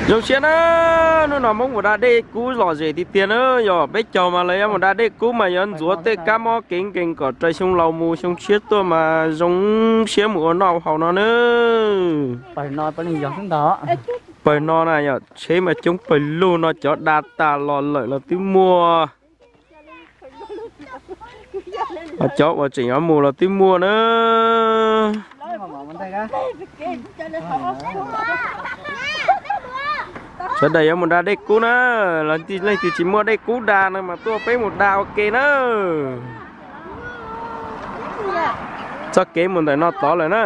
Zoo siab na, hnub no Hmoob mus da dej kub lom zem tiag tiag na. Yog peb caug mas lawv yuav mus da dej kub mas yuav ntxuav tej kab mob kev nkees kom raws xyoo laus mus xyoo tshiab tuaj mas zoo siab mus ua noj haus no na. Pawg no na yog tsheb mas coob pawg lug no, cov da tas los lawm los twb muaj, cov uas tseem yuav mus los twb muaj na. Sawv daws yuav mus da dej kub na, leej twg tsis muaj dej kub da no mas tuaj peb mus da ua ke na. Txoj kev mus ntawm no tod lawm na.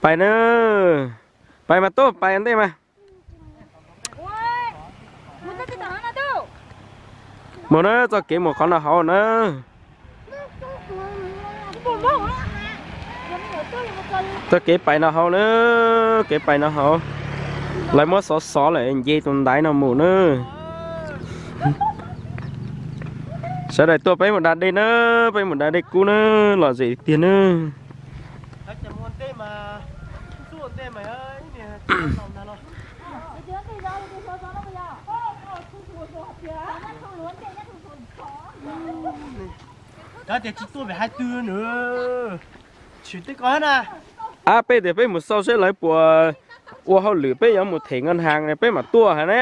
Pais na, pais mas tuaj pais ntej mas. Mus na, txoj kev mus qhov no hauv na. Txoj kev pais no hauv na, kev pais no hauv. Lawv muab xov xov lawm nce tus ntaiv no mus na. Sawv daws tuaj peb mus da dej na, peb mus da dej kub na, lom zem tiag na. Cov tias tsis tuaj pem hais twg na. Ab, peb tias peb mus xauj seb lawv puas ua hauj lwm, peb yuav mus them nkaj has peb mam tuaj hais ne.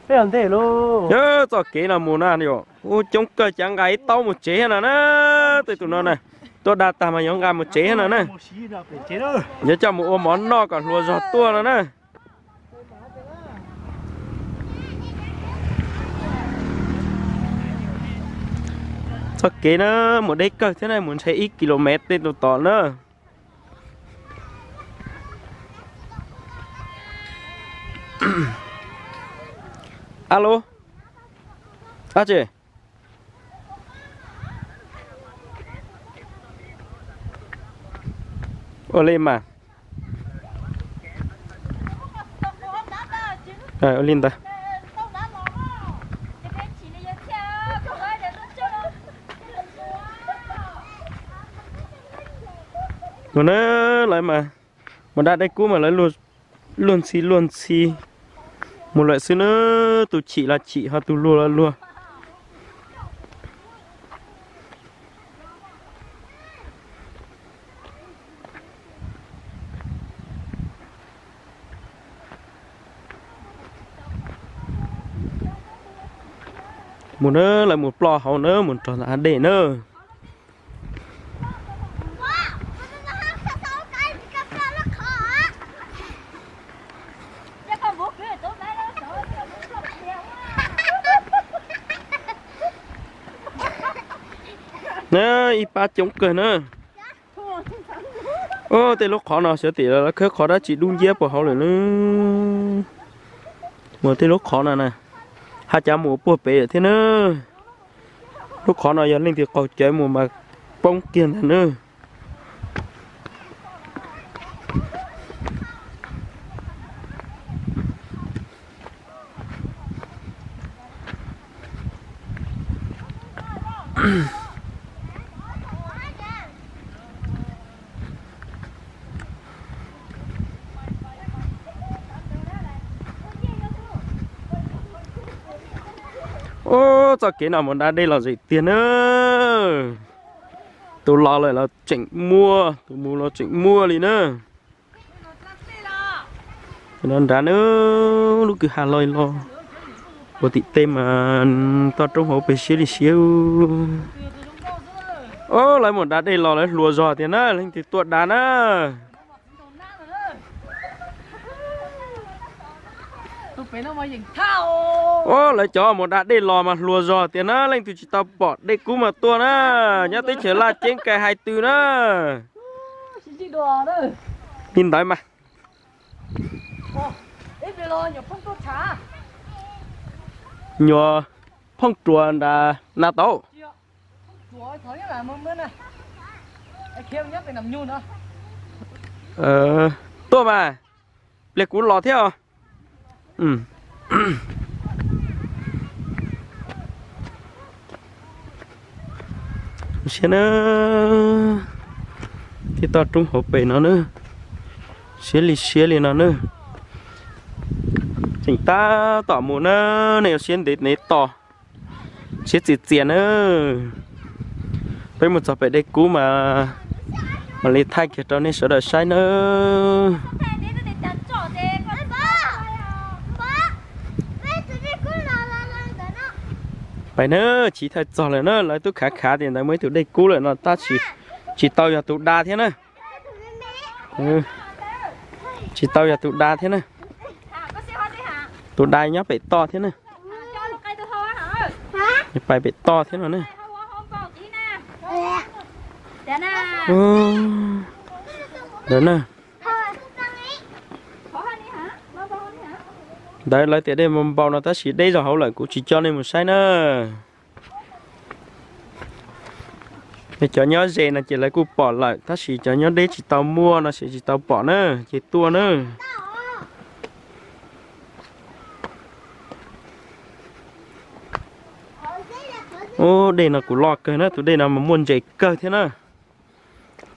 Peb ua ntej lauj. Txoj kev no mus na, ua coob kawg, cav nqa ib taub mus tsev thiab no na. Tej tus no na, tuaj da tag mas yuav nqa mus tsev thiab no na. Yuav coj mus ua mov noj kom hluas zog tuaj no na. Txoj kev na, mus deb kawg thiab na, mus ntshe ib kilomev tej tus tod na. Alo, dab tsi? Ua li mas. Ua li ntawd. Mus na, lawv mas mus da dej kub mas lawv luag ntxhi luag ntxhi mus lawm xwb na, tus chim los chim ho tus luag los luag. Mus na, lawv mus ploj hauv na, mus rau ntawm hav dej na. Na, ib pab coob kawg na. Tej lub qhov no xyov tim lawv khawb qhov dab tsi dub nciab puag hauv lawm na. Mus tej lub qhov no na, haj cav mus ua puag pem lawm thiab na. Lub qhov no yog leej twg qaug cawv mus mas poob kiag ntag na. Ub, txoj kev no mus da dej los zem tiag na. Tus los lawm los tseem muaj, tus mus los tseem muaj li na. Cov no nrad na, lub kwj ha loj loj ua tim tej mas toj roob hauv pes siab li siab. Ob, lawv mus da dej los lawv hluas zog tiag na, leej twg tuaj da na. Ob, lawv cov mus da dej los mas hluas zog tiag na, leej twg tsis tau pom dej kub mas tuaj na. Nyob teb chaws Laj Ceeb kais hais twg na. Li ntawd mas. Nyuam phooj ruas nrad na tau. Tuaj mas. pliag kuv los thiab os. Siab na, tib toj roob hauv pes no na, siab li siab li no na. Tseem tab tom mus na, nej ua siab ntev ntev tos, siab txias txias na. Peb mus txog pem dej kub mas mam li thaij kiag rau nej sawv daws saib nawb. Pais na, chiv thawj txog lawm na, lawv twb khav khav tias ntawd muaj ib tug dej kub lawm no tab sis tsis tau yog tus da thiab na. Tsis tau yog tus da thiab na. Tus da nyob pem toj thiab na. Pais pem toj thiab no na. Ntawd na. Ntawd lawv tias dej npau npau no tab sis deb zog hauv lawm kuv tsis coj nej mus saib na. Cov nyob ze no ces lawv kuj pom lawm tab sis cov nyob deb tsis tau muaj no ces tsis tau pom na, ces tuaj na. Ub, dej no kuv loj kawg na, tus dej no mas muaj ntses kawg thiab na.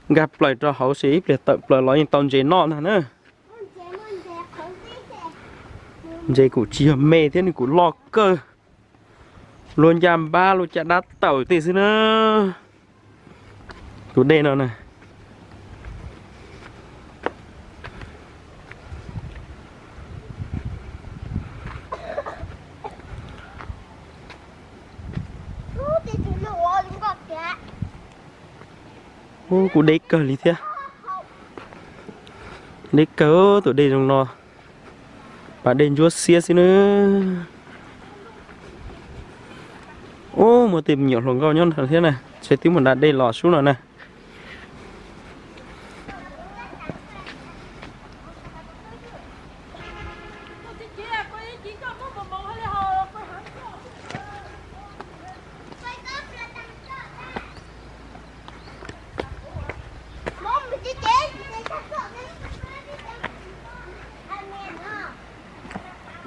Nkag plaws rau hauv ces ib pliag tawm plaws los yeej tau ntses noj ntag na. Ntses kuj tsis yog me thiab, nws kuj loj kawg. Luag ncaj npab luag caj dab tawm tej xwb na. Tus dej no na. Ub, kuj deb kawg li thiab. Deb kawg, tus dej zoo no, pas dej ntsuab xiab xwb na. Ub, muaj tej me nyuam hluas nkauj nyob no thiab na, ntshe twb mus da dej los sub no na.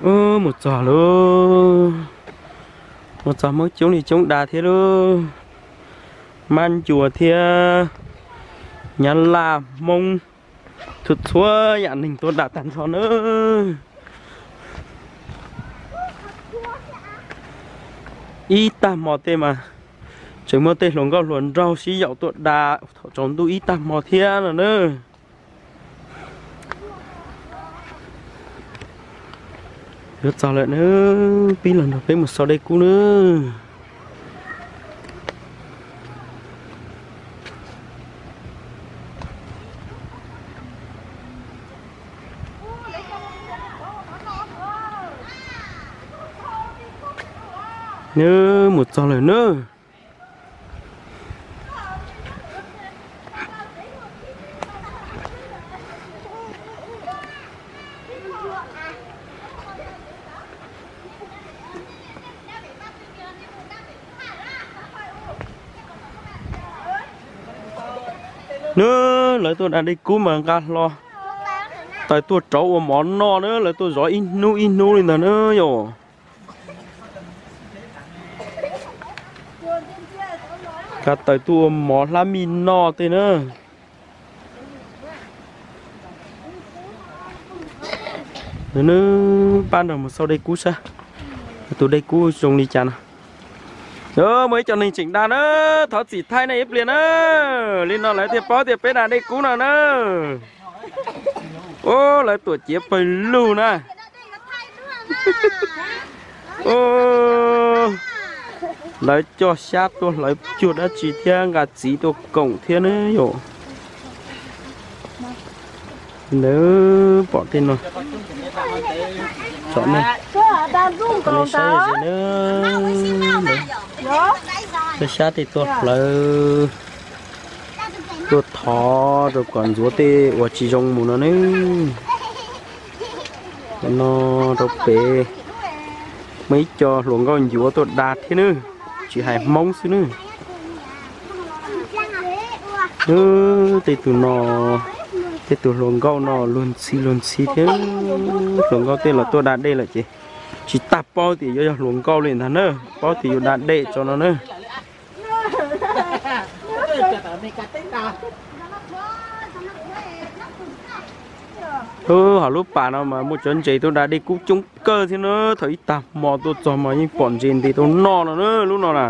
Ub, mus txog lauj, mus txog Hmoob coob li coob da thiab lauj, Mab Ncua thiab Nyab Laj, Hmoob, txhua txhua yam neeg tuaj da tag nrho na. Ib tag hmo tej mas tseem muaj tej hluas nkauj hluas nraug sib yaum tuaj da thaum tsaus ntuj ib tag hmo thiab no na. Yuav txog lawm na, pib los nrog peb mus xauj dej kub na. Nws mus txog lawm na. Nws, lawv tuaj da dej kub mas nqa hlo taws tuaj rauv ua mov noj na, lawv tuaj zov ib hnub ib hnub li ntag na yom. Nqa taws tuaj ua mov hlab mij noj tej na. Nws, pab nrog mus xauj dej kub saib, tus dej kub zoo li cas no. Muaj ib co neeg tseem da na, thov txim thaij nej ib pliag na. Li no lawv thiaj paub tias peb da dej kub no na. Ub, lawv tuam ciav pawg lug na. Lawv coj xyab tuaj hlawv cuag dab tsi thiab nqa txiv tuaj koom thiab na yom. Ntawd pom tej no, tsom nej, tsom nej saib ze na. Coj xyab tej tuaj hlawv, tuaj thov rau kom ntxuav tej uas tsis zoo mus no ne. No rau pem muaj ib co hluas nkauj ncuav tuaj da thiab nawb, tsis hais Hmoob xwb nawb. Tej tus no Tej tus hluas nkauj no luag ntxhi luag ntxhi thiab. Hluas nkauj tej los tuaj da dej lawm ces tsis tas paub tias yuav yog hluas nkauj li ntag na, paub tias yuav da dej tso no na. Hos lub pas no mas muaj cov ntses tuaj da dej kub coob kawg thiab na. Thaum ib tag hmo tuaj txog mas yeej pom ntses ntes tau noj no na, lub no na.